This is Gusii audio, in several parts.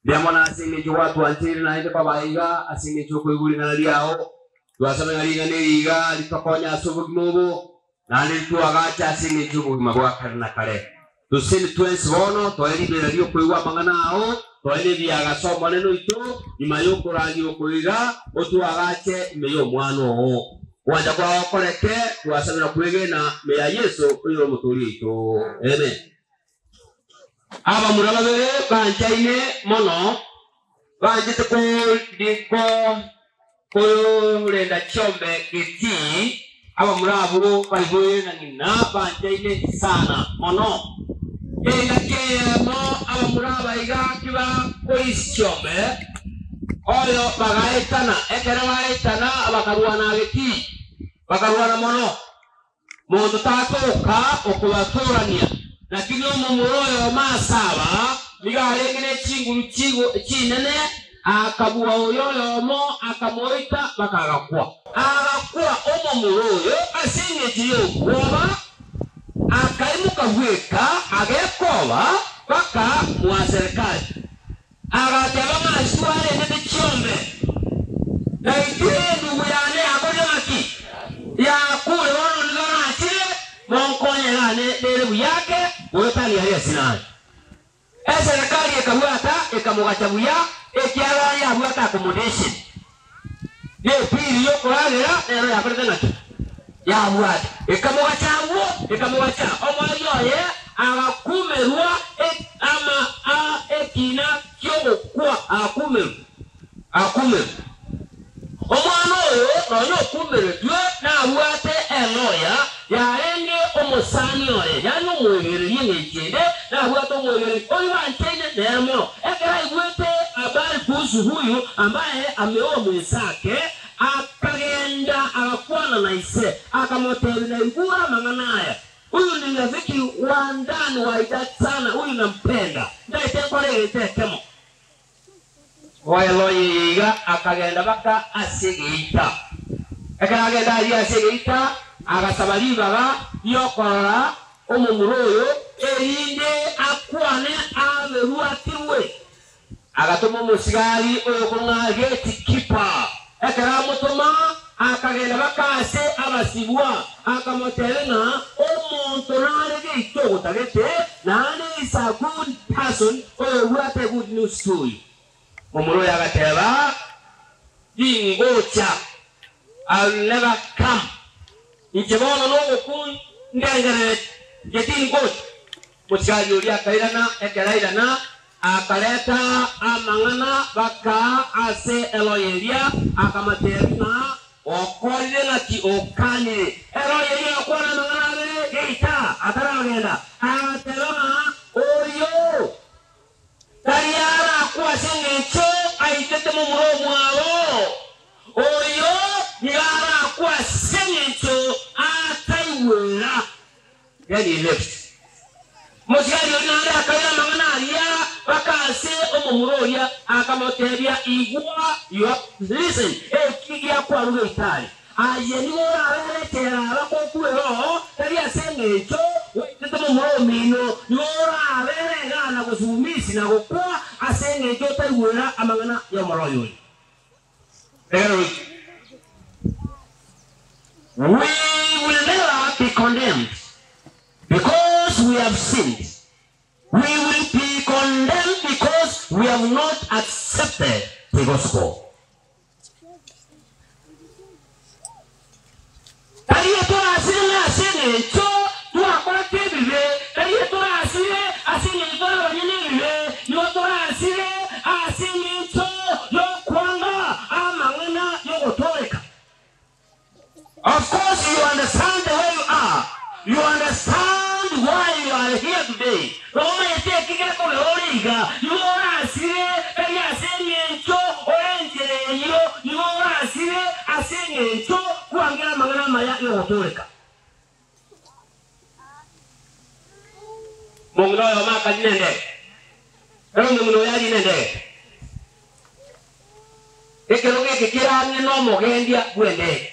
Mbuya mono ase engencho gwatwancheire naende koba aiga ase engencho y'okoigwa ring'ana riao. Twasaba ng'a ring'ana eri iga ritokonye ase obogima obo, naende ritwagache ase engencho y'obogima bwa kare na kare. Toseseni twensi bono toe riberera ri'okoigwa amang'ana ao, toe nebiagaso Omonene oito, nyuma y'okorandia oko iga, otwagache ime y'Omwana oo. Gwancha kwao koreke, twasabera kwegena ime ya Yeso oyore Omotoori oito. Amen. Abamura babere banchaine mono, banchete korenda chiombe getii, abamura abwo baiboire na ng'ina banchaine sana mono. Engaki eyemo abamura aba iga tibakorisia chiombe, oyo bagaetana, ekero baetana bakarwana getii, bakarwana mono. Monto tatoka okobatoorania, lakini omomura oyomo ase aba nigo arenge ne chinguru chinene, akabua oyo oyomo, akamoita mpaka agakwa. Agakwa omomura oyo ase engencho y'obwoba, akaimoka bweka, agekoba mpaka mwa serikali. Agateba ng'a ase twarendete chiombe, na intwe endugu yane yakorire ng'aki? Yakure, bono nigo nachire, monkonye iga nere buya ake, goetania aria Sinai. Eserekari ekabwata, ekamogacha buya, ekiagera yabwate accommodation, na ebill y'okoragera nero yakorete ng'aki? Yabwate. Ekamogacha agwo, ekamogacha. Omoerio oye agakumerwa ama a ekina ki'ogokwa, agakumerwa, agakumerwa. Omwana oyo nonya okumeretwe nabwate eloya yarenge omosani oye, yaani omoegereri eng'encho ende, nabwate omoegereri oyio banchaine nere mono. Ekero aigwete habari kuhusu huyu ambaye ameua mwenzake, Akagenda agakwana na ise, akamotebia, Naigure amang'ana aya, huyu ni rafiki wa ndani wa idadi sana, huyu nampenda, ntaete nkore egento ekemo. Oeloyi eye iga akagenda mpaka ase egeita. Ekero agenda aria ase egeita, agasaba ribaga ri'okorora omomura oyo, erinde akwane aberwatigwe. Agatoma omosigari oyokong'a gate-keeper. Ekero amotoma, akagenda mpaka ase abasibwa, akamotebia ng'a omonto nare geita ogotagete, naende is a good person oyobwate a good news to you. Momura oyo agateba, Tingocha, I will never come. Inche bono nogokwa ndengerereti, inche tingocha. Omosigari oria akairana, ekero airana, akareta amang'ana baka ase eroyo eria, akamoteebia ng'a okorire naki okanire. Eroyo eria egakwana amang'ana abere geita ataragenda, agateba ng'a oyo tari arakwe ase engencho aitete momura omwabo, oyo nigo arakwe ase engencho ataigwera. Then he left. Omosigari oria naende akaira amang'ana aria mpaka ase omomura oria, akamotebia, Igwa, you have to listen, eki giakwarure itari. Aye nigo orabe echela abakokuera oo, tari ase engencho gwaitete momura omino, nigo orabe regana gosumisi na gokwa ase engencho otaigwera amang'ana y'omoroyo oyo. Regana roche. We will never be condemned because we have sinned. We will be condemned because we have not accepted the gospel. Tari etorasire ng'a ase engencho twakorete ebibe, tari etorasire ase engencho tore abanyene ebibe, nigo torasire ase engencho y'okwanga amang'ana y'ogotooreka. Of course you understand the way you are, you understand why you are here today. Nomanyete eki gekogera ore iga, nigo orasire tari ase engencho ore enchera eyio, nigo orasire ase engencho kwangera amang'ana amaya y'ogotooreka. Omong'ina oyomo akarina endege, ere omong'ina oyo arine endege. Ekerogo eke kere ang'e nomogendia bw'endege.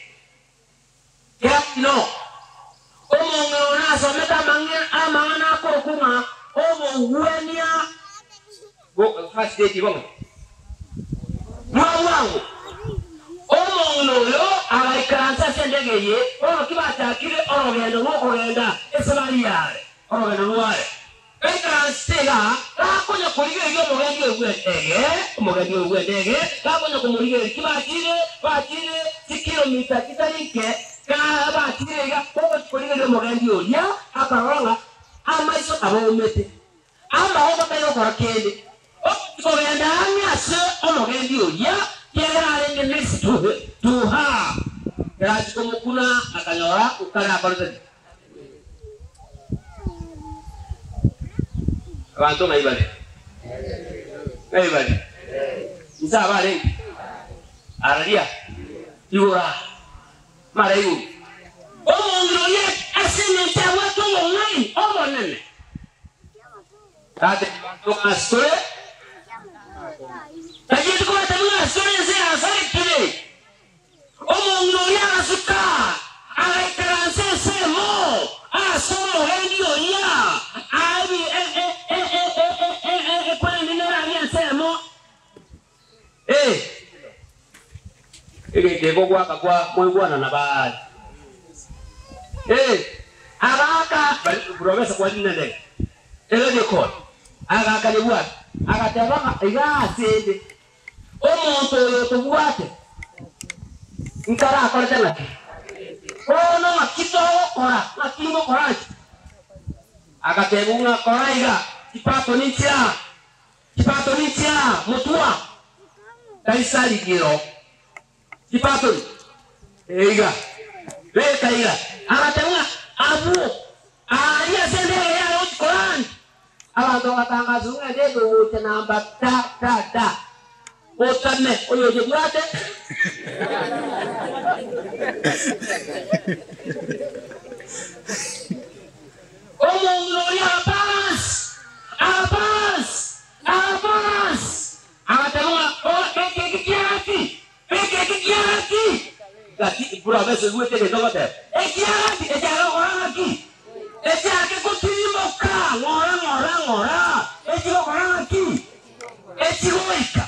Kera omong'ina oyo nasomete amang'ana akorokwa ng'a obogwenia. First aid igo ng'a bwango omong'ina oyo agaikaransa ase endege eye, bono ki bachakire orogendo rw'okogenda esabari yare, orogendo rware. Gaikaransete iga, gakonya korigereria omogendi oyo bw'endege, omogendi oyo bw'endege, gakonya komorigereria, ki bachire, bachire chikilomita chitari nke, ga bachire iga, ogochia korigereria omogendi oria, akarora ng'a amaiso abaomete. Amagoko tari gokora kende. Ogochia kogenda ang'e ase omogendi oria, kiagera arenge next to her. Ekero achia komokuna, akanyora okare akorete ki? Abanto ng'ai bare? Ng'ai bare? Inse aba arenge? Araria? Igoro aa? Mara igoro. Omong'ina oria ase engencho abwate obong'aini obonene. Tatebia banto ng'a ase tore, tachieti kobatebia ng'a ase tore ense yasarekire. Omong'ina oria agasuka, agaikaransa ensemo ase omogendi oria, aebi ekwerende nere aria ensemo. Ee, egento eke ogoaka kwa moigwana na baali. Ee, agaaka bari profesa kwari nende eradio call agaaka nyebwate agateba ng'a iga asende omonto oyo otobwate nkarakorete ng'aki bono ng'aki togokora ng'aki ngokora nki agatebwa ng'a kora iga chipato ninchia Chipatoni chia motwa taisa rigero. Chipatoni eiga beka iga. Agateba ng'a abwo aaria ase endege yaye gochia korandi. Abanto bagatangaswa ng'a endege ogocha namba da da da. Otame oyoyebwate. Omong'ina oria agabalansi, agabalansi, agabalansi, agateba ng'a, O, eke eki kiagati, eke eki kiagati. Gati, profesa oigwete egento ogoteba, Ekiagati, ekiage gokora ng'aki? Ekiage gotirimboka ng'ora ng'ora ng'ora, eki gokora ng'aki? Eki goika.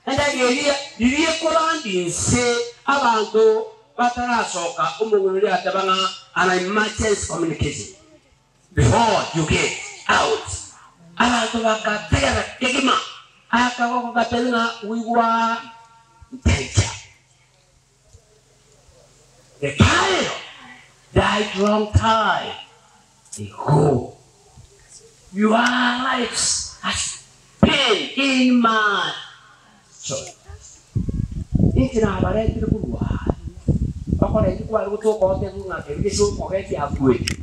Endege eria riria ekoranda inse abanto batarasoka, omong'ina oria agateba ng'a an emergency communication before you get out. Abanto bagategera kegima, akagoko gatebia ng'a we were in danger. The pilot died long time ago. Your lives has been in my shoulders. Inche nabaretire korwa aare. Okora eki kware gotoka otebe ng'a keria gese okogetia akwete.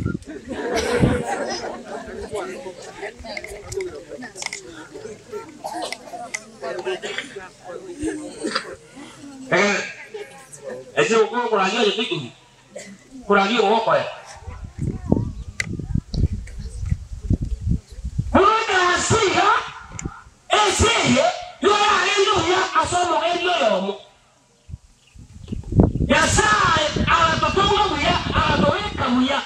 Ase okwo okorandia onye toikomi, korandia ogokoya. Buna oikaranse iga, ense eye nigo yarenge buya ase omogendi oyomo. Nyasae agatotonga buya, agatobeka buya,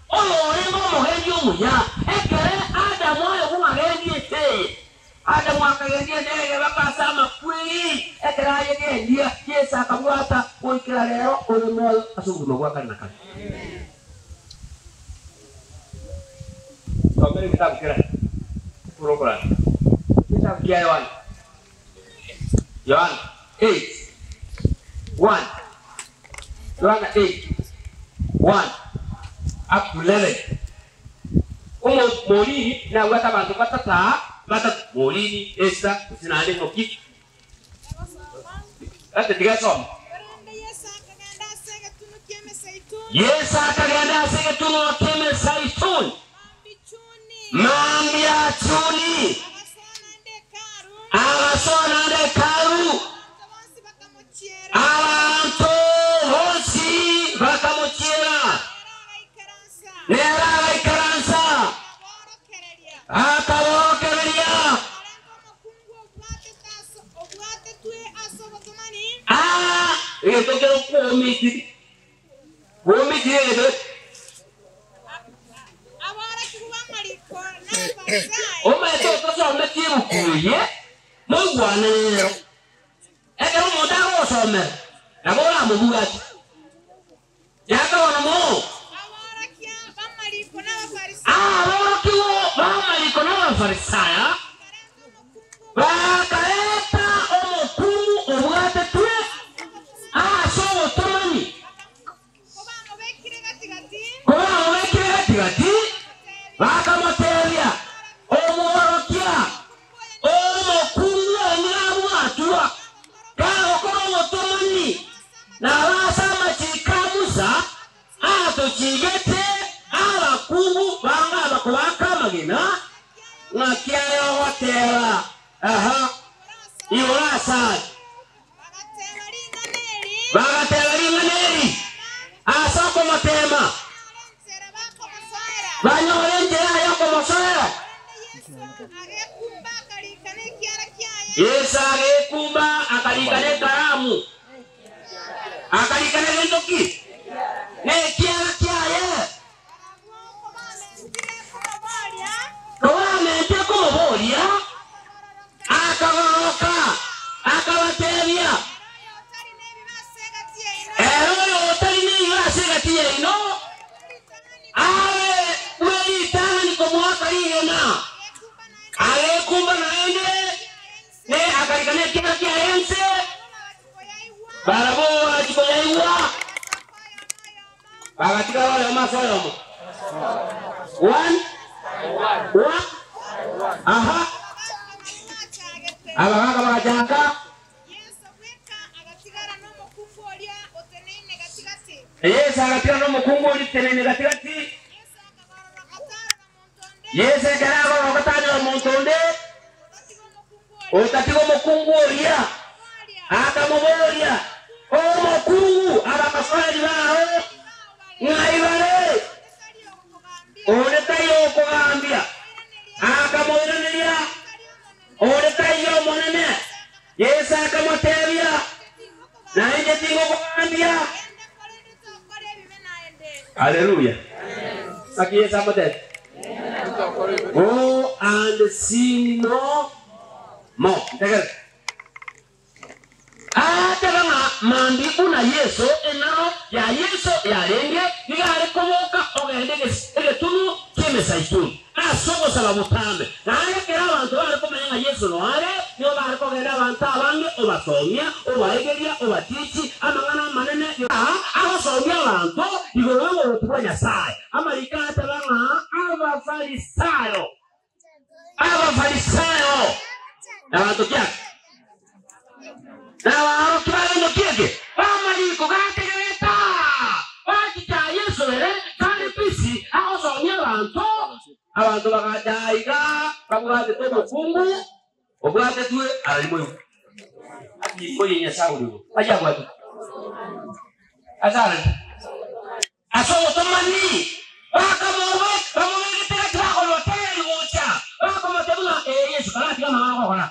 oyorenge omogendi omuya, ekere Adamu aegwa ng'agendie ense eye. Adamu akagendia endege baka ase amakweri, ekero ayegendia, Yeso akabwata goikera rero ore moyo ase obogima bwa kare na kare. Somera egetabu kera ore okoranda. Egetabu kia Yohana. Yohana 8, 1. Yohana 8, 1 up to 11. Omorini nabwate abanto batata batato, Morini, Esita, gose naende ng'oki. Ase tiga esome. Korende Yeso akagenda ase egetunwa ki'Emeseituni. Yeso akagenda ase egetunwa ki'Emeseituni. Mambia chuni. Mambia chuni. Agasoa naende Hekalu. Agasoa naende Hekalu. Abanto bonsi bakamochiera. Abanto bonsi bakamochiera. Nere agaikaransa. Nere agaikaransa. Akaborokereria. Akaborokereria. Arenge omokungu obwatete obwatetwe ase obotomani. Aa, egento kere kwomitiri. Kwomitiri egento. Aborokigwa b'amariko n'Abafarisai. Omanyete otosometi ebuku eye. Moigwane nero. Ekero omonto agogosomera, nabo oramobwate. Yaka bono moo. Aborokigwa b'amariko n'Abafarisaya bakareta omokungu obwatetwe ase obotomani. Kobamobekire gati-gati, bakamotebia, Omworokia, omokungu oyo nigo abwatwa kagokora obotomani, nabo ase amachiko a Musa atochigete abakungu bange aba kobaaka amagena, ng'aki aye ogoteba? Aha, igoro asare. Bagateba ring'ana eri ase okomoteema, banyore enchera y'okomosoera. Yeso agekumba akarika nekaramu, akarika negento ki? Nekiara kiaye. Kobamentire komoboria, akagoroka, akabatebia, Ere oyotari nebibe ase egati yaino, abe bwe ritang'ani komoaka rigena. Agekumba naende, ne akarika nekiara kiaye inse, barabwo bagachia koyaigwa. Bagatigara oyomo ase oyomo. One, one, aha. Abagaaka bagachaka. Yeso agatigara nomokungu oria oteneine gati-gati. Yeso ekero agororoka tanyora monto onde, otatiga omokungu oria, akamoboria, Omokungu, abakosoreri bao ng'ai bare? Onde taiyo okogambia? Akamoiraneria, Onde taiyo, Omonene. Yeso akamotebia, Nainche tingokogambia. Haleluya! Naki Yeso amotebia? Go and sin no more. Ntegerere. Agateba ng'a mambia buna Yeso enaro ya Yeso yarenge, nigo are koboka ogenda egetunu ki'Emesaituni ase ogosaba botambe. Naende ekero abanto bare komanya ng'a Yeso noare, nigo bare kogenda abanto abange obasomia, obaegeria, obatichi amang'ana amanene agosomia abanto igoro y'oboruoti bwa Nyasae. Amariko agateba ng'a Abafarisayo, Abafarisayo nabanto ki ake? Nabaorokia ba gento ki eke? B'amariko gategerete aa, bachicha Yeso ere kare pisi agosomia abanto. Abanto bagacha aiga babwatete omokungu obwatetwe arari moigwa. Ati oye Nyasae ore igoro, aye abwatete ase arari. Ase obotomani bakamobegete gati bakomoteebia gocha, bakomotebia ng'a, Ee Yeso, karatiga amang'ana ogokora,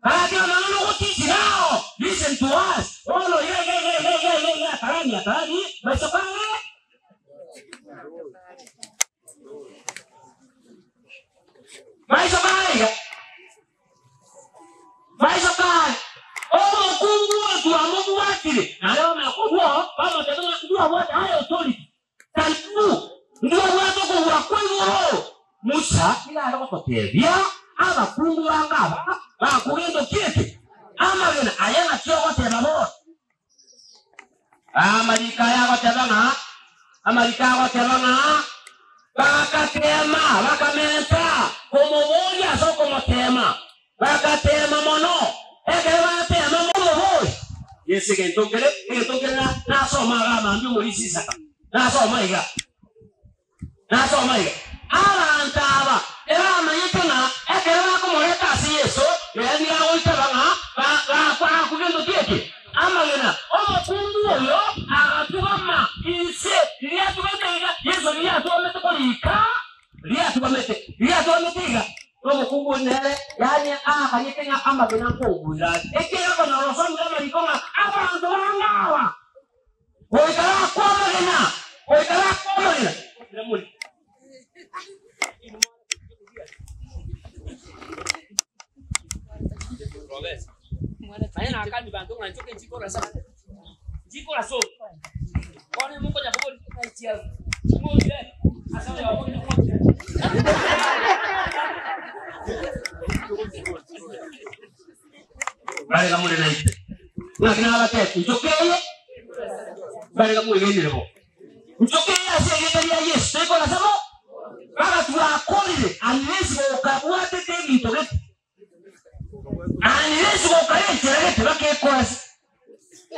karatiga amang'ana ogotichire ao, listen to us, bono iga iga iga iga iga iga iga akarani akarani, maiso kare. Maiso kare iga. Maiso kare, omokungu oyo twamobwatire, naende bamanya kobua bamotebia ng'a ndwabwate high authority than you, ndwabwate okobua kwa igoro. Musa nigo are gototebia abakungu bange aba bakogento ki eke? Amagena aye naki ogoteba bono? Amariko aya agoteba ng'a, amariko agoteba ng'a, Bagateema, bakamenta komoboria ase okomoteema, bagateema mono. Ekero bateema komoboria, Yeso egento nkere, egento nkere nasoma iga mambia omorisia Isaka, nasoma iga. Nasoma iga, Abanto aba ebamanyete ng'a ekero bakomoreta ase Yeso, nere nigo agoitaba ng'a bakwa gento ki eke? Amagena. Omokungu oyo agatugama inse, riria atugamete iga, Yeso riria atugamete korika, riria atugamete, riria atugamete iga, nomokungu oria nere, yaani aakanyete ng'a amagena nkongwera are. Ekiagera konyora osomire amariko ng'a abanto bange aba Goika bakwe amagena, goika bakwe amagena. Kobesa. Naye nakani banto ng'a nchoke nchikora sa. Nchikora so. Bono mokonya kobori ng'a chia. Ng'oire ase oyomo ng'oche. Barega more naintwe. Ng'aki nabatebie, nchoke eye, barega mwegenire bo. Nchoke eye ase erieta ria Yeso, tekora sa bo. Bagatwakorire unless gokabwatete ebinto gete. Unless gokare enchera gete bakekora se.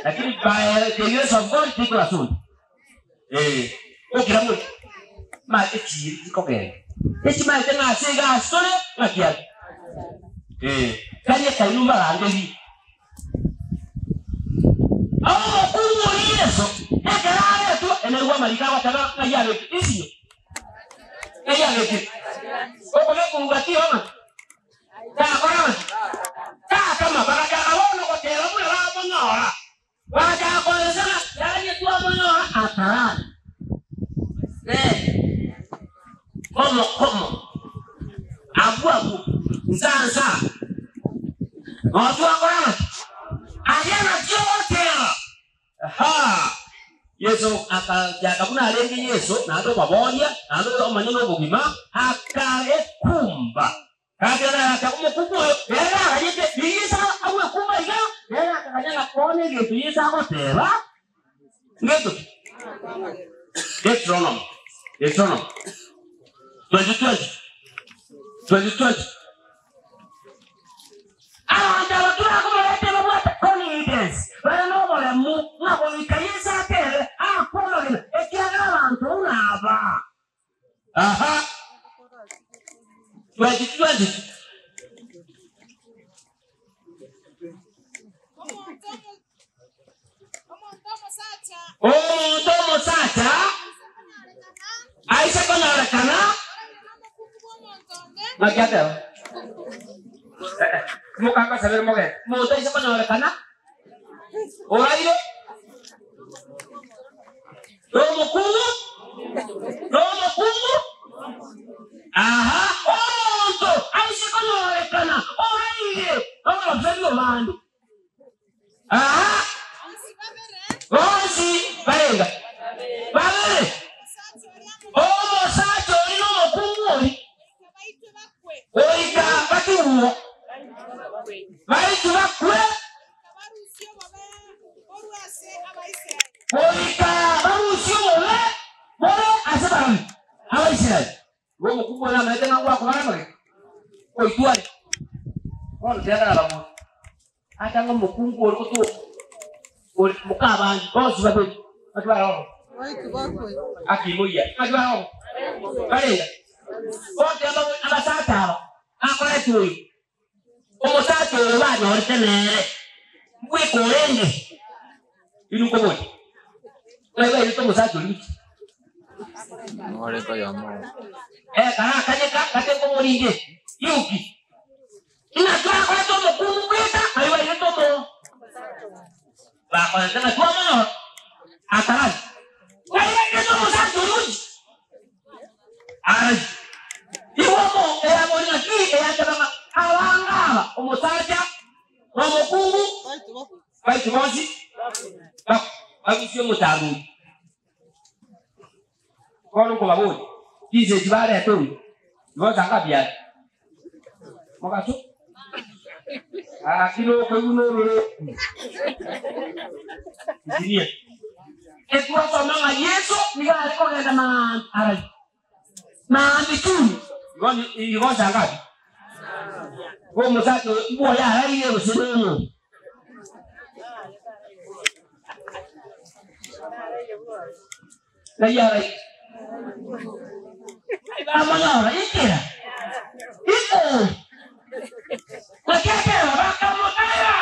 Lakini by the grace of God tikora se onde. Eh, okira more. Maete chiri chikogenda. Echimaete ng'a ase iga ase tore ng'aki are. Eh, tari ekainu mbarangerie. Omokungu oria Yeso ekero aretwe, emerwa amariko agoteba ng'ai abekire insinyo, ng'ai abekire okobekwa ngaki ng'a takora ng'aki takama. Bagachaka bono goteba buna bamonyora, bagachaka koeresa ng'a yaani twamonyora atarari. Eh, komo komo, abwo abwo, nsa nsa, noo twakora ng'aki? Aria nakio ogoteba. Aha! Yeso akachaka buna arenge Yeso, naende obaboria, naende omonyene obogima, akaekumba. Gaki narache omokungu oyo, nere aganyete, riria Yeso agwekumba iga, nere akaganya ng'a bono egento Yeso agoteba ngento ki? Deuteronomy, Deuteronomy 20:20, 20:20. Abanto aba turakobarete babwate confidence, bare noboremu, ng'a goika Yeso atebe akwe amagena, ekiagera abanto buna aba. Aha. 2020. Omonto omo- omonto omosacha Omonto omosacha aise konyorekana aise konyorekana oraire nomokungu bw'omonto onde ng'aki ateba mokangosabere mogende omonto aise konyorekana oraire Nomokungu, nomokungu, aha, omonto aise konyorekana oraire nomosani obande. Aha, Bonsi babere bonsi barenga babere, omosacha oria amo omosacha ori nomokungu ori, goika baitwe bakwe goika batigwe, baitwe bakwe, goika barusie obobe borwe ase Abaisraeli. Goika barusie obobe bore ase barabwo Abaisraeli. Igo omokungu oyo namaete ng'a ngwakobara amagena, oitwe are. Bono tiagara abamura, ata ng'a omokungu ore gotoka ore moka abande bonsi babere, ng'aki bare ororo? Akimoyia, ng'aki bare ororo? Barenda. Bonsi abasacha aba bakorete oyo, Omosacha oyo banyorete nere mbweka orenge, inwe nkoboria, ng'ai bairete omosacha oria gochia? Eh, karakanyeka gate nkoboria inche, yuki? Inaki bakorete omokungu bweka, ng'ai bairete omo bakorete ng'a twamonyora atarari. Ng'ai bairete omosacha oria gochia? Aye, igo eyabori naki eyateba ng'a abange aba, omosacha na omokungu, baito bonsi barusie omochando oyio. Bono nkobaboria, chinsa echi bareta oyo, igo nsanka biare? Mogaso? Gaki nokoigwa norore Engineer. Etwasoma ng'a Yeso nigo are kogenda maambia arai maambia chuni igo igo nsa ngapi? Igo omosacha oyo mbwoye araire gose noyo? Ng'ai araire? Ng'ai bamonyora? Ikera iko. Naki ekero bakamotaya,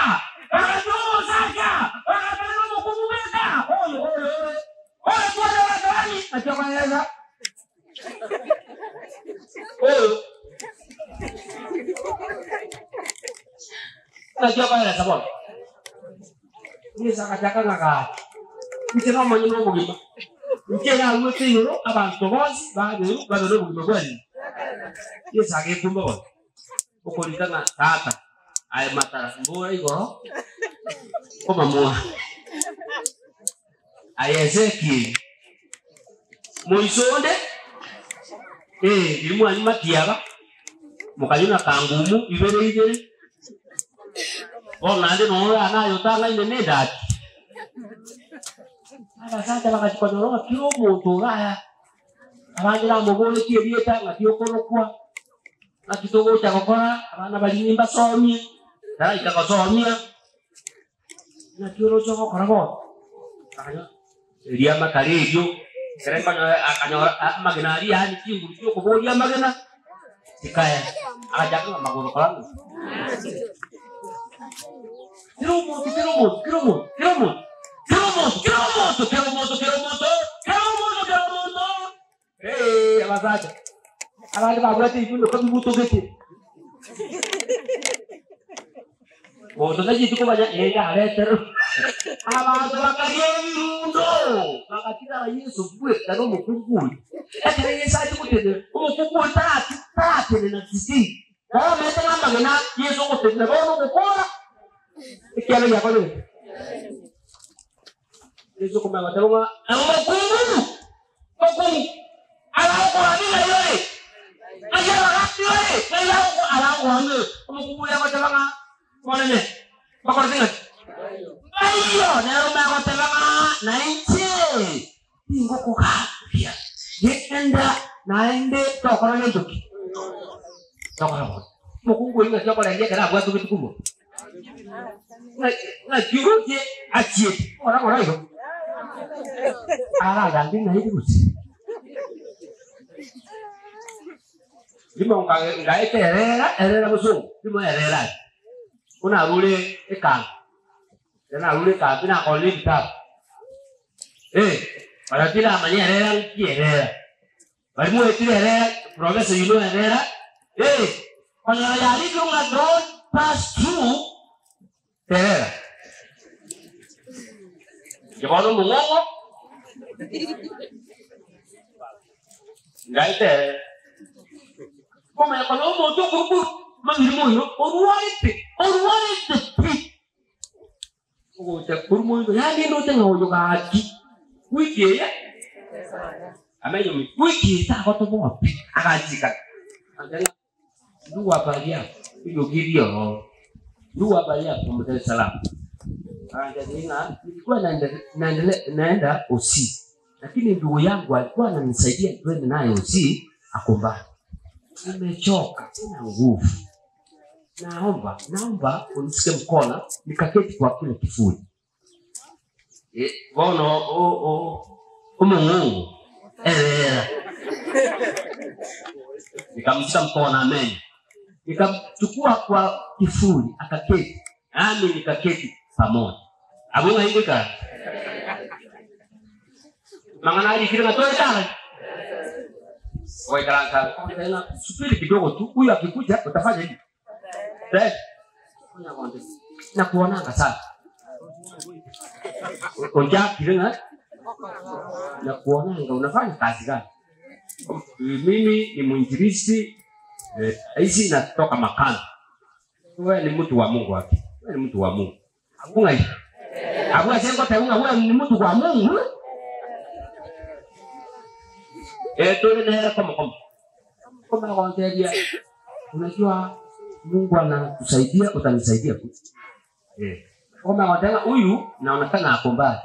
bagatwa omosacha, bagatana nomokungu bweka, oyo, oyo, oyo, oyo twanyorete tari, naki okoeresa oyo, naki okoeresa bono. Yeso agachaka ng'a gaki, inche nomonyene obogima, inche naruete igoro abanto bonsi baberu babe nobogima bwa rimo. Yeso agekumba bono, okorika ng'a Tata. Aye matara mbora igoro komamua. Aye Ezekieli, moiso onde, ee, riria mwanywa matiaba, mokanywa na kangumu ibere ibere, bono naende noyo orare naye otang'aine na endaki. Abasacha bagachia konyora ng'a kera omonto oraya, abande namoboretie erieta ng'aki okorokwa, Naki togocha gokora abana baria nimbasomie, taraika gosomia, naki oroche ogokora bono? Akanyora erio amakara erio, ekero akonyora akanyora amagena aria yaani chinguru chia okoboria amagena, chikaya, agachaka ng'a magoro kora ng'o? Kera omonto, kera omonto, kera omonto, kera omonto, kera omonto, kera omonto, kera omonto, kera omonto, kera omonto, kera omonto. Ee, abasacha abande babwate ebibunuko bibutogete. Monto tacheti komanya ee nareterwe. Abanto bakaria ebirundo, bagatigara Yeso bweka na omokungu oria. Ekero Yeso achia gotenena, omokungu oria tarati taratenena sisii. Nabo omanyete ng'a amagena Yeso ogotenena bono ogokora, ekiagera giakorire ki? Yeso okomanya goteba ng'a omokungu, mokungu, aragokora ng'ai ore? Ng'ai abagaati ore? Ng'ai aragokora ng'ai? Omokungu oria agoteba ng'a Omonene, mbakorete ng'aki? Mbaiyo. Nere omanye goteba ng'a nainche tingokogambia, genda naende tokora gento ki? Tokora bobe. Omokungu oyio ng'aki okorengia ekero abwatogeti korwa? Ng'aki oroche achiete ora ng'ora igo aragambe ng'ai gose rimo ngaete erera erera bosongo rimo erera aye buna arure ekambi ekero narure ekambi nakorire ebitabu eh baria tiramanya erera nki erera. Baria moetire ere, professor you know erera, eh, konyora yarikirwe ng'a don't pass through terera. Inche bono omong'ong'o, ngaete erera. Komanya konyora omonto okorokwa mang'ina moino, orwarete, orwarete pi. Ogocha korwa moino, yaani ndoche ng'a oyo gaki wiki eye amenyo wiki eye tagotoboa pi, agachika ndugu habari yako eriogi riororo ndugu habari yako nkamotebia salama agantebi ng'a nilikuwa naendele naenda Hosi lakini ndugu yangu alikuwa ananisaidia twende naye Hosi ako mbali nimechoka sina nguvu Naomba, naomba unishike mkono nikaketi kwa kile kivuli. Eh, bono o- o- omong'ongo erera nikamshika mkono amen nikamchukua kwa kivuli akaketi nami nikaketi pamoja abwo ng'ai ngoikara mang'ana arikire ng'a toetana goikaransa subiri kidogo tu huyu akikuja utafanya hivi Eh, nakuonanga sana onjakire ng'a nakuonanga unafanya kazi gani mimi ni mwinjilisti eh, hizi natoka makanga wewe ni mtu wa Mungu wapi wewe ni mtu wa Mungu Abwo ng'ai? Abwo ase ngoteba ng'a wewe ni mtu wa Mungu? Eh, tore nere komo komo. Komanya gontebia, unajua Mungu anakusaidia, utanisaidia tu. Eh. Komanya gontebia ng'a huyu naonekana ako mbali.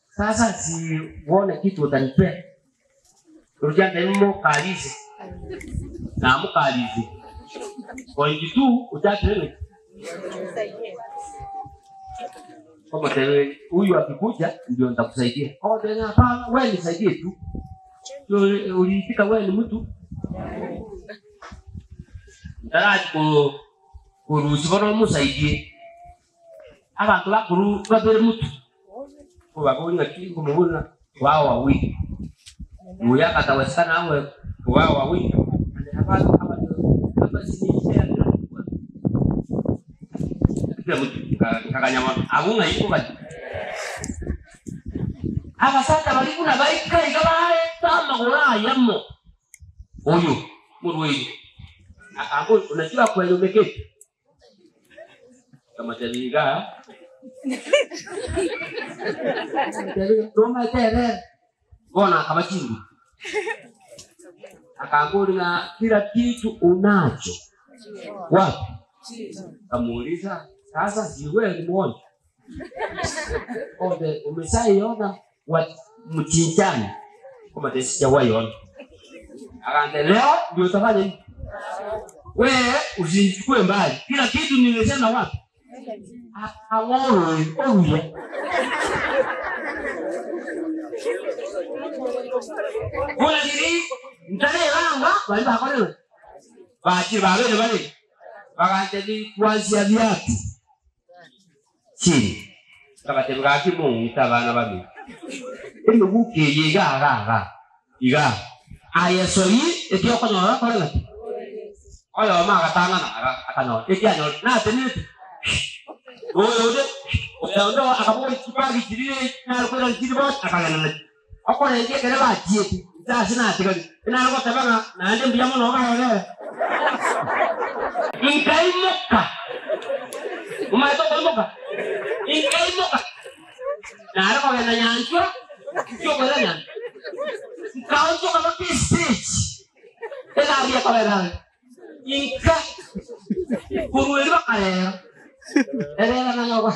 Sasa si uone kitu utanipea. Orukia ntebie mokarise. Namokarise. Point two ochakire ng'aki? Omotebie huyu akikuja ndio nitakusaidia. Ogotebia ng'a hapana, wewe nisaidie tu. Uliitika wewe ni mtu. Ntarachi ko korusia bono omosaidie. Abanto bakorwa babere motwe, kobaboria ng'aki nkomoboria ng'a wao wawili, oyo akataweseka nawe wao wawili, naende kera motwe nkaganya mono, abwo ng'ai nkoganya. Abasacha baria buna baika iga bareta amagoro ayamo, oyo morwaire, akamboria, unajua kwenye umeketi? Nkamotebia iga, nkamotebia tomaete ere bono akaba chinguru. Akamboria ng'a kila kitu unacho wapi? Nkamuuliza sasa si wewe ni mgonjwa? Ombe umeshaiona wa mchinjani? Komate sijawahi ona. Akaambia leo ndio utafanya hivi. Wewe usinichukue mbali. Kila kitu nimesema wapi? Akang'oe oruya. Buna riri ntarebanga bari bakorewe. Bachire babere bare. Bagantebia kuanzia viatu chini. Nkabatebia gaki mong'ite abana babere. Emegukio eye iga iga iga iga. Aye soi eki okonyora okore gaki. Oyomo agatang'ana aga akanyora eki anyorete natenenete oyo onde oyo onde akabogoria chibagi chiria nare koirana chiri bonsi akagenda nachio. Okorengia ekero bachiete inche ase natigarire nare goteba ng'a naende mbuya mono ogarorere. Inkaimoka, omanyete okoimoka? Inkaimoka nare kogenda nyanchwa, tiokoira nyanchwa, nkaonchoka mpaka estage. Egari ekobera inka korwa erio bakarera erera nang'o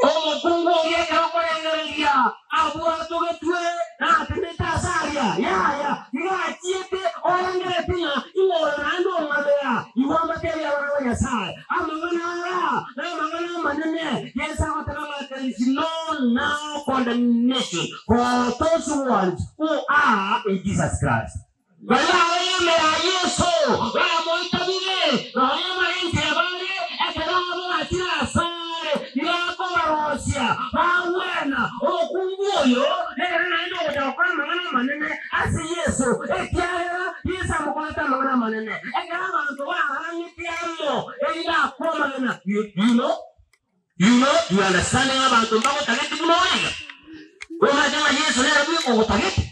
Omokungu oria ekero okorengereria abwatogetwe na atemete ase aria, yaya, iga achiete orengeretie ng'a ing'o oyo naende ong'abera, igo ambateebie abana ba Nyasae, amang'ana aya namang'ana amanene, Yeso agoteba ng'a there is no now condemnation for those ones who are in Jesus Christ. Baria bare ime ya Yeso bamoitabire, nonya bare inchera bare, ekero abwatire asare, nigo akobarosia bagwena. Omokungu oyo nere naende ogocha gokora amang'ana amanene ase Yeso, ekiagera Yeso amokorete amang'ana amanene. Ekero abanto barang'ete amo, erinde akwe amagena, you know, You know, you understand ng'a abanto mbagotageti buna ore iga? Nomanyete ng'a Yeso nere bweka ogotagete?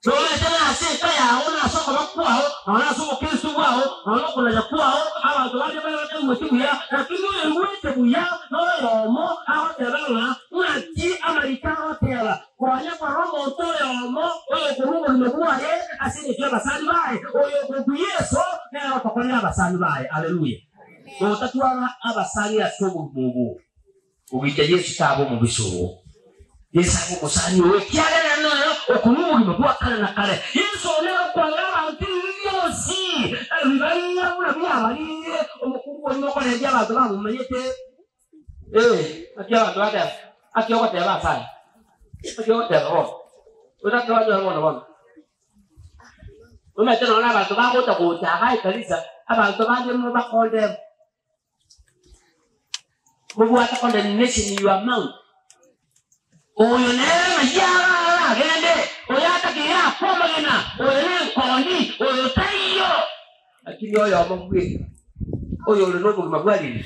Nomanyete ng'a ase enka yao na ase okoba kwao, nonya ase obokristo bwao, nonya okonacha kwao, abanto bande bare bataigweti buya, lakini oyoigwete buya noyomo agoteba ng'a ng'aki amariko agoteba, Konya korora omonto oyomo oyokorua obogima bwaye ase engencho y'abasani baye, oyo okorokwa Yeso nere otokorera abasani baye. Haleluya! Notatwara abasani ase obogima obo, ogoika Yeso tabe omobisa oo. Yeso abe omosani oo, ekiagera ere nere okorua obogima bwa kare na kare. Yeso nere okwanga abanto ebibe bionsi, ebibaria buna biabarire. Omokungu oria nokorendia abanto bamomanyete. Ee, naki abanto bateba, Naki ogoteba ase aya? Naki ogoteba bono? Naki wanyora bono bono? Omanyete nonya na abanto bagocha gocha iga ekanisa, abanto bande mobakondem, mobwate condemnation in your mouth. Oyo nere ng'ai aragende, oyo atakeire akwe amagena, oyo nenkondi, oyo taiyo. Lakini oyomo bweka, oyore nobogima bwa riria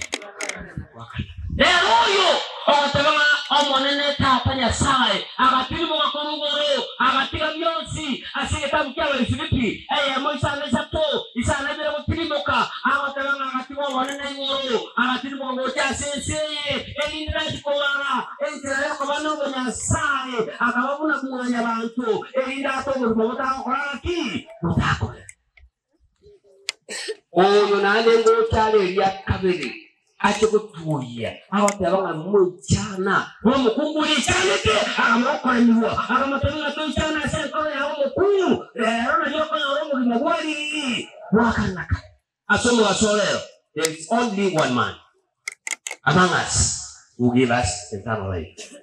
bwa kare. Nere oyo ogoteba ng'a Omonene Tata Nyasae agatirimoka korwa igoro, agatiga bionsi ase egetabu ki'Abaifilipi eyemo isano isato, isano ibere gotirimoka, agoteba ng'a agatiga obonene igoro, agatirimoka gocha ase ense eye, erinde nachi komara enchera y'okoba nobonyasae, akaba buna mwanyabanto, erinde ate obogima botagokora gaki? Botakobera. Oyo naende ngocha are eria kabere ache gotuoyia, agoteba ng'a moichana. Nomokungu oria oichanete akamokoranigwa, akamotebia ng'a toichane ase enkoro yao omokungu, rero nario okonyora obogima bwa ririri bwa kare na kare. Ase omogaso o rero, there is only one man among us who give us eternal life.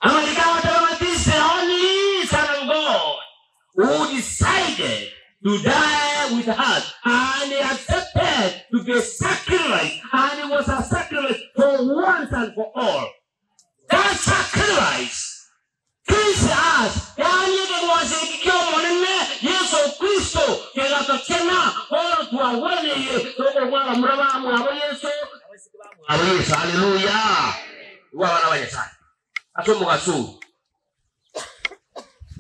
Amariko agoteba ng'a this is the only son of God who decided to die with us and he accepted to be a sacrifice and he was a sacrifice for once and for all. That sacrifice cleansed us, yaani ekegwanso eki ki'Omonene Yeso Kristo kegatochena, bono twagweneire tokorokwa abamura bamwabo Yeso, abaiseke bamwabo Yeso. Haleluya! Igwa abana ba Nyasaye ase omogaso oyo.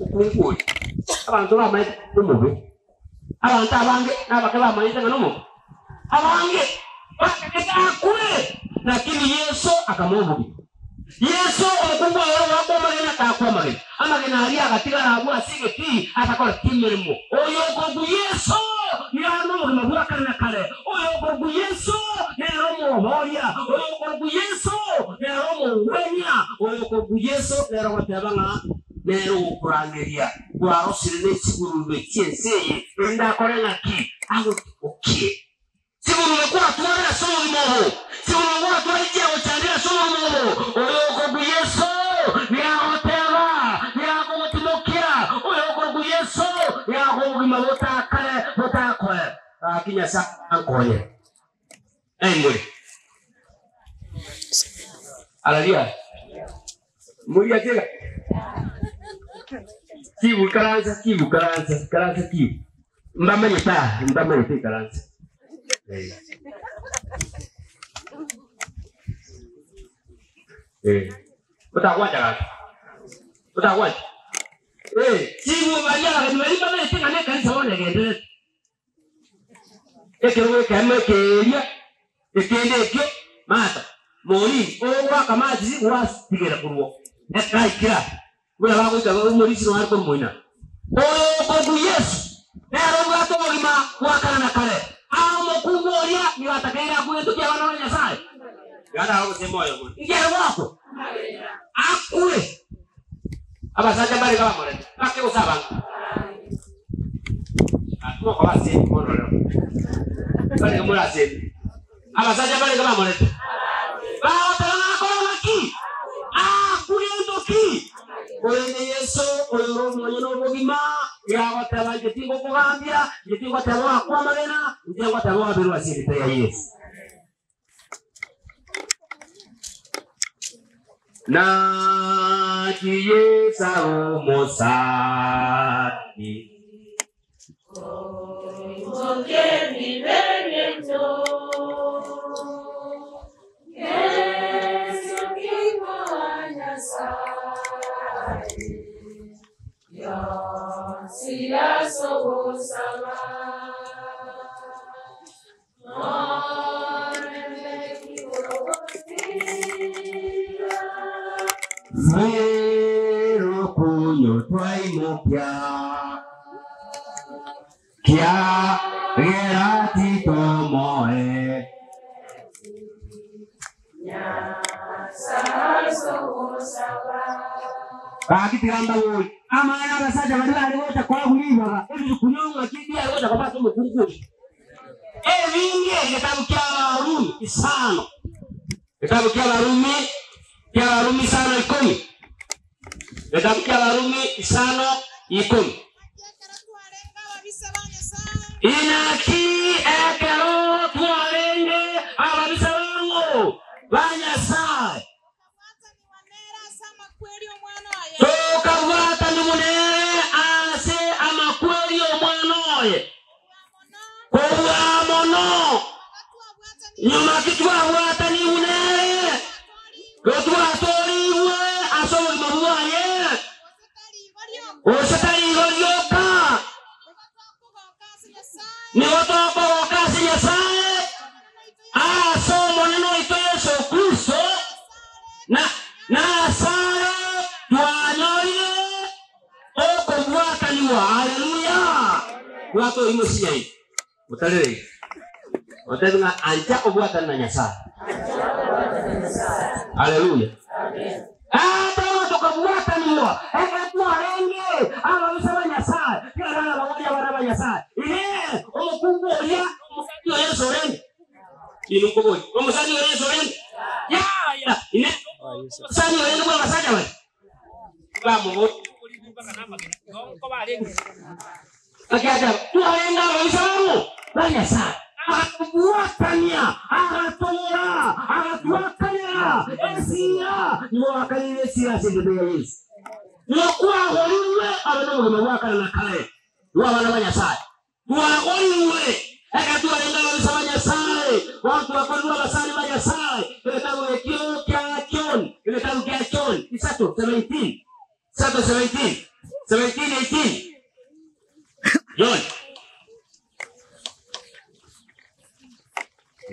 Omokungu oria, abanto bamanyete nomobe, abanto abange nabake bamanyete ng'a nomobe. Abange bakagenda akwe, lakini Yeso akamoa obogima. Yeso omokungu oye ore goakwa amagena akaakwa amagena. Amagena aria agatigara agwo ase egetii atakoreti emeremo. Oyo okorokwa Yeso nigo are nobogima bwa kare na kare. Oyo okorokwa Yeso nere omoboria. Oyo okorokwa Yeso nere omogwenia. Oyo okorokwa Yeso nere ogoteba ng'a nere ogokorangeria kwarosire ne chigurube chi'ense eye, erinde akore ng'aki? Agotubokie. Chigurube kwatwarire ase obogima obo, chigurube gwatwarire chiagochandire ase obogima obo. Oyo okorokwa Yeso nigo agoteba, nigo akogotimokia. Oyo okorokwa Yeso nigo akoa obogima botakare botakoe. Gaki Nyasae ankonye. Naimore. Haleluya. Moria tiga. Kibu ikaransa, kibu ikaransa, ikaransa kibu. Mbamanyete aa, mbamanyete ikaransa. Eh. Eh. Otagwancha gaki. Otagwancha. Eh, kibu baria abageni baria mbamanyete ng'a nekanisa bono egenderete. Ekerogo ekeamo ekeeria, ekende ekio mata morini ogoaka amachi gwatigera korwa ekaikera buna bagoika omorisia noyo are korwa moina. Oyo okorokwa Yesu nere obwate obogima bwa kare na kare. Aa omokungu oria nigo atakeire akwe gento ki'abana ba Nyasae. Inki are goakwa? Akwe. Abasacha mbare bamorete, bake gose abange. Mokoba ase bono rero. Barenge more ase ebi. Abasacha mbarenge bamorete. Bagoteba ng'a akore ng'aki? Akwe gento ki? Korende Yeso, oyore omonyene obogima, nigo agoteba, Inche tingokogambia, inche tingoteba oakwe amagena, inche ngoteba oaberwe ase erieta ria Yeso. Naki Yeso omosani. Oimoke ebibe biaito, Yeso king'o wa Nyasaye, Yonsi as'ogosaba. Rero twaimokia kia gera titomoe. Gaki tiga mbabori amang'ana abasacha baria bare gocha koegwa ribaga erituko ng'aki riare gocha koba ase omokungu oyo. Ebinge egetabu kia Abarumi isano. Egetabu kia Abarumi kia Abarumi isano ikomi. Egetabu kia Abarumi isano ikomi. Inaki ekero twarenge ababisa bang'o ba Nyasae, tokabwatanigwa nere ase amakweri 'Omwana oye. Kobua mono, nyuma ki twabwatanigwe nere, gotwatoorigwe ase obogima bwaye, gose tari igo rioka, nigo tokogoka ase Nyasae, ase Omonene oito Yeso Kristo, na nasare twanyorire okobwatanigwa. Haleluya! Bwata oyio mosinyaine, otarereire, otebe ng'a ancha obwatane na Nyasae. Haleluya! Ekero tokabwatanigwa, ekero twarenge ababisa ba Nyasae, tiga abagoria abana ba Nyasae. Inee! Omokungu oria nomosani o Yeso orenge? Inwe nkoboria, nomosani o Yeso orenge? Yaya! Inee! Omosani orenge bw'abasacha baria? Ekiagera twarenge ababisa babo ba Nyasae, agatobwatania, agatobora, agatwakanera esira. Nigo gwakanire esira ase engencho ya Yeso. Nigo kwagorirwe abe nobogima bwa kare na kare bw'abana ba Nyasae. Twagorirwe ekero twarenge ababisa ba Nyasae, bono twakorirwe abasani ba Nyasae. Egetabu ekio kia John, egetabu kia John 3:17, 3:17, 17:18, John.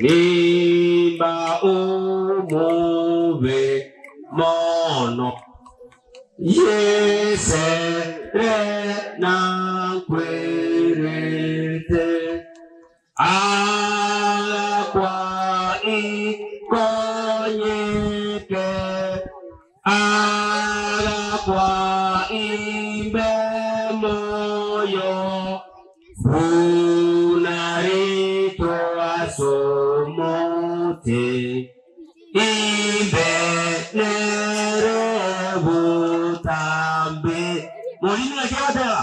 Nimba omobe mono, Yesere nankwerete, Agakwa ikonyeke, Agakwa imbe moyo, Buna ritwa ase omote, imbe nere botambe. Molimi naki agoteba?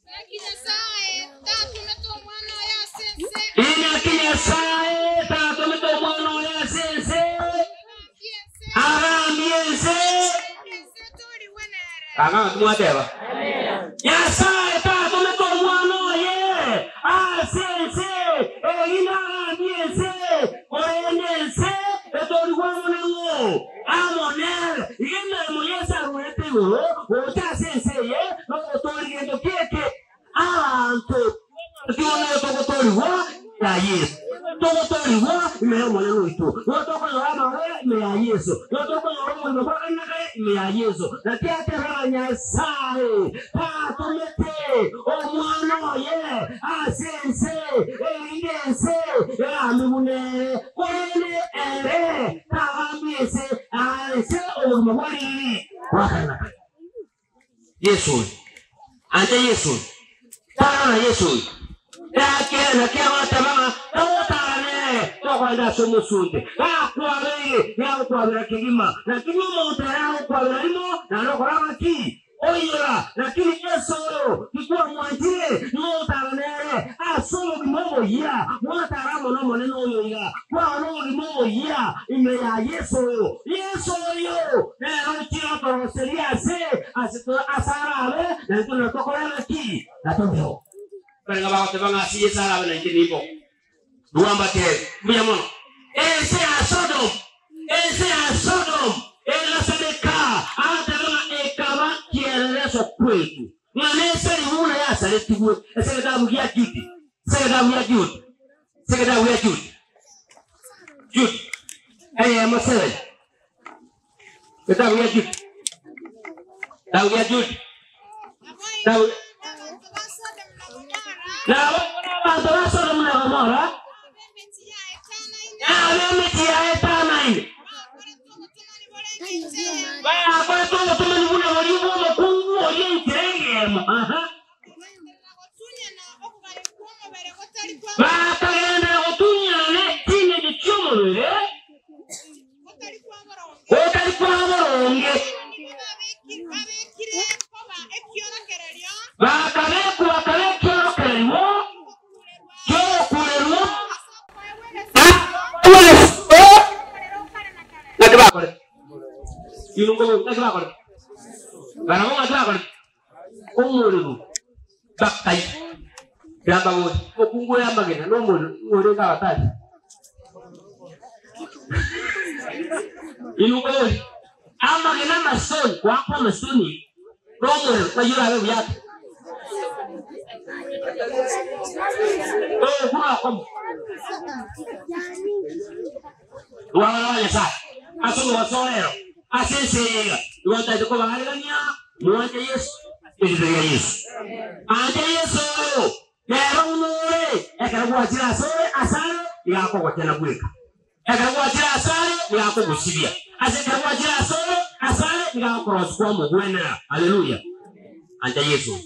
Naki Nyasae tatomete omwana oye ase ense. Inaki Nyasae tatomete omwana oye ase ense. Agambie ense. Agambie ense. Ense etorigwe nere. Kanga ng'aki mwateba? Nyasae tatomete omwana oye ase ense, erinde agambie ense, korende ense etorigwe amo nang'o? Amo nere. Iga emeremo Yeso arwerete igoro gocha ase ense eye nogotoria gento ki eke? Abanto. Naki bono nigo togotoorigwa ime ya Yeso. Togotoorigwa ime y'Omonene oito. Nigo tokonyora amabera ime ya Yeso. Nigo tokonyora omorimo bwa kare na kare ime ya Yeso. Naki ateba ng'a Nyasae tatomete Omwana oye ase ense, erinde ense egamigwe nere, korende ere tagambie ense, ase obogima bwa riiri bwa kare na kare. Yeso oyo. Ancha Yeso oyo. Tara na Yeso oyo. Ekeene naki agoteba ng'a togotara nere tokogenda ase omosunte. Gakwabeire, niagokwabera kegima. Lakini omonto ere agokwabera rimo, naende okora ng'aki? Oiyora. Lakini Yeso oyo tikwamwanchire, nigo ogotara nere ase obogima oboyia. Mwatara amo n'Omonene oyo iga, kwaba nobogima oboyia ime ya Yeso oyo. Yeso oyo nere ochire gotoroseria ase ase ase arabe, na intwe natokore ng'aki? Natobeo. Barenge bagoteba ng'a ase Yeso arabe naintwe nimbo. Rwambatere. Mbuya mono. Ense ya Sodom, ense ya Sodom egasadeka, agateba ng'a ekaba kieleleso kwetu, ng'a neseri buna yasaretigwe. Ase egetabu gia Jude, ase egetabu gia Jude, ase egetabu gia Jude, Jude, eyemo 7. Egetabu gia Jude, egetabu gia Jude. Naboigo abanto ba Sodomu na Gomora. Naboigo nabanto ba Sodomu na Gomora. Ab'emechie yaye etanaine. Nab'emechie yaye etanaine. Bakorete obotomani borenge enchera eyemo. Bakorete obotomani buna boria bw'omokungu oria enchera eyemo. Aha. Bakagenderera gotunyana Bakagenderera gotunyana ne ching'encho chi'omobere gotari kwa boronge. gotari kwa boronge. Nigo babekire koba ekiorokererio Bakabekwa bakaba ekiorokererio ki'ogokurerwa ki'ogokurerwa ase okoegwa egesusuro ki'omorero o kare na kare. Naki bakore? Inwe naki bakore? Barabwo ng'aki bakore? Omorero bakai yambabori mokungu oyo amagena nomorero ng'o orenge abatari Inwe nkobori amagena amasoni goaka amasoni nomorero ng'ai orabe buya ake? Okwo nokomo. Rwabana ba Nyasae ase omobaso o rero, ase ense eye iga, igo ntaete kobaarigania, mwanche Yeso, erieta ria Yeso. Anche Yeso oyo, nere buna ore, ekero gwachire asore asare, nigo akogochena bweka. Ekero gwachire asare, nigo akogosibia. Ase ekero gwachire asore asare, nigo agokorosia kwamogwenera. Haleluya! Ancha Yeso oyo.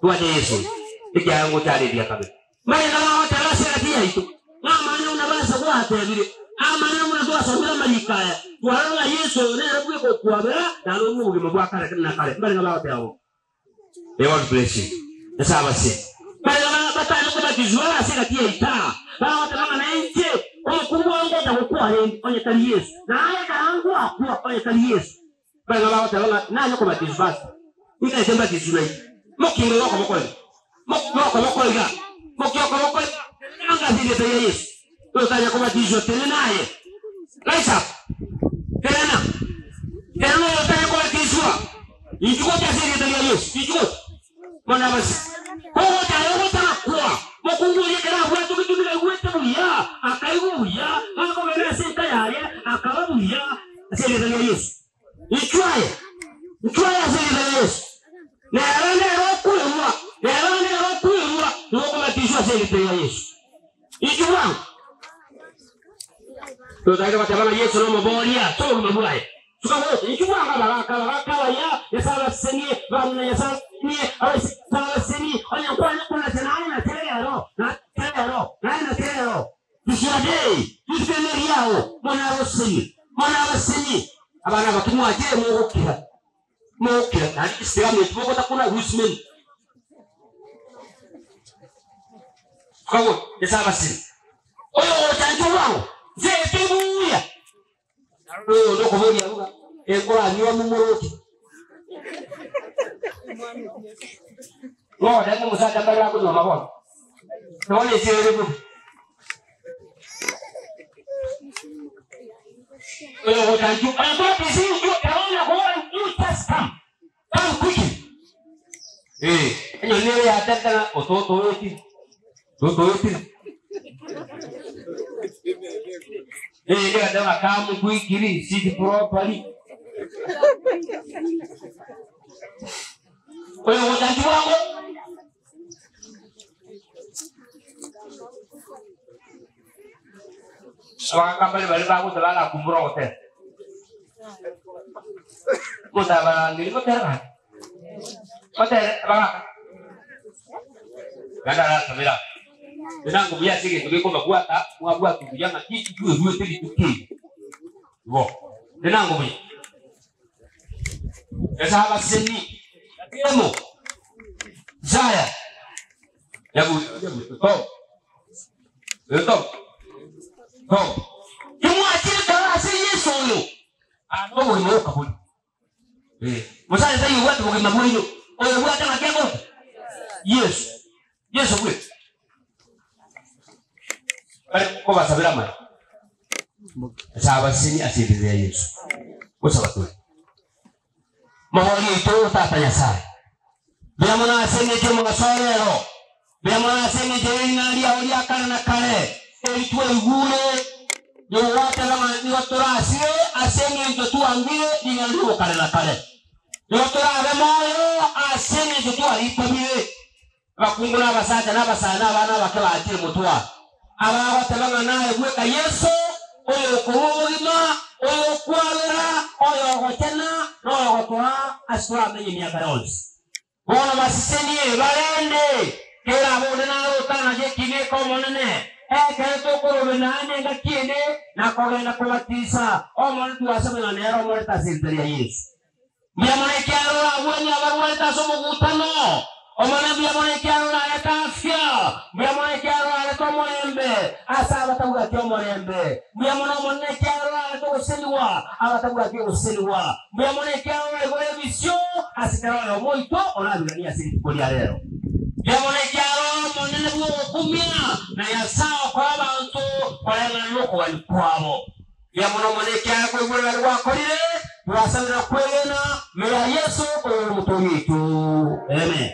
Twanche Yeso oyo, ekiagera ngocha are eria kabere. Mbarenge bagoteba ase egati yaito, ng'a amang'ana buna Musa gwatebire, amang'ana buna twasomire amariko aya, twarora ng'a Yeso oyo nere bweka okwabera, naende orue obogima bwa kare na kare. Mbarenge bagoteba bo. May God bless you. Nyasae abasesenie. Mbarenge batari kobatizwa ase egati yaito aa, bagoteba ng'a nainche omokungu oo ngocha gokwa arenge, onye tari Yeso, naye ekero ngwakwa, onye tari Yeso. Barenge bagoteba ng'a nanye kobatizwa ase inkaete mbatizwe nainche. Mokinge iga okoboko iga, mokinge okoboko iga, mokia okoboko iga, tenena anga ase erieta ria Yeso. Oyotanya kobatizwa, tenena aye. Rise up. Tenena. Tenena oyotanya kobatizwa. Inchuo gocha ase erieta ria Yeso. Inchuo gocha. Bono abase. Kogocha aye ogocha gakwa. Mokungu oria ekero abwate ogochia nigo aigwete buya, akaigwa buya, gakogenda ase enka yaye, akaba buya ase erieta ria Yeso. Inchuo aye, inchuo aye ase erieta ria Yeso. Nere nere okwerua, nere nere okwerua, nigo okobatiswa ase erieta ria Yeso. Inchuo bwango. Totagete goteba ng'a Yeso nomoboria ase obogima bwaye. Suka gocha, inchuo bwango abagaaka, abagaaka abaya, Nyasae abasesenie, abang'ina Nyasae abasesenie, abaiseke Nyasae abasesenie, onye nkwane konacha naye nache rero, nache rero, naye nache rero. Rituko eri, rituko eri neriao, mono abasesenie, mono abasesenie. Abana abake mwachire mogokira, mogokira, naende chisira mwensi mogotakuna rusimeni. Suka gocha, Nyasae abasesenie. Oyo ogocha inchuo bwango, nse eye buya. Naroria oyonde okoboria ng'a, Enkoranywa momoroche? Ng'o otebete omosacha mbare bakonyuoma bono? Na bono esira ere bobe. Oyo ogocha inchuo, oyo tobisa inchuo, ekero onya kobora you just come, come quickly. Eh, enyoni nere yatebete ng'a ototoeti, totoetire. Eh, egateba ng'a come quickly, sit properly. Oyo ogocha inchuo bwango. Abagaka mbare baria bagocha bagakumbura ogotera. Motabarangeri motere gaki. Motere abagaka. Ganda arasabera. Enango buya ase egento gekobabwata, mwabwatwa buya ng'a ki tweruete rituko eri. Igo. Enango buya. Nyasae abasesenie. Emo. Isaya. Yabu, yabu, to. To. To. Kimwachire kare ase Yeso oyo. Ah, nobogima boka bori. Eh, Musae taiyo obwate bogima bwaino. Oyo obwate ng'aki agocha? Yeso. Yeso bweka. Bare kobasabera amaya. Nyasae abasesenie ase erieta ria Yeso. Gosaba tore. Mohori oito Tata Nyasae, mbuya mono ase engencho y'omogaso o rero, mbuya mono ase engencho ye ring'ana riao ria kare na kare, eri twaigure, nigo gwateba ng'a nigo torasire ase engencho twangire ring'ana ri'obokare na kare. Nigo torabe moyo ase engencho twaritabire. Abakungu na abasacha, na abasae, na abana abake baachire motwe aa, abagoteba ng'a naye bweka Yeso, oyokorua obogima, oyokwabera, oyogochena, na oyogotoa ase toramenye emiaka yonsi. Bono basesenie, barende, kera abonde nare otanache ekiina eke Omonene, ekero tokorobia naende engaki ende, na kogenda kobatisa, Omonene twasabire ng'a nere omorete ase erieta ria Yeso. Mbuya mono ekiagera oragwenie abarwarete ase omogutano, Omonene, mbuya mono ekiagera orarete afya, mbuya mono ekiagera orarete omorembe ase abatabwati omorembe, mbuya mono Omonene ekiagera orarete ogosesenigwa abatabwati ogosesenigwa, mbuya mono ekiagera oraigore ebisio ase kera oyomo oito orabiganie ase rituko ria rero. Mbuya mono ekiagera ore Omonene bw'ogokumia, na Nyasae okoa abanto koreng'ana nokogania kwabo. Mbuya mono mono ekiagera koigwera baria gwakorire, twasabire na kwegena ime ya Yeso oyore Omotoori oito. Amen.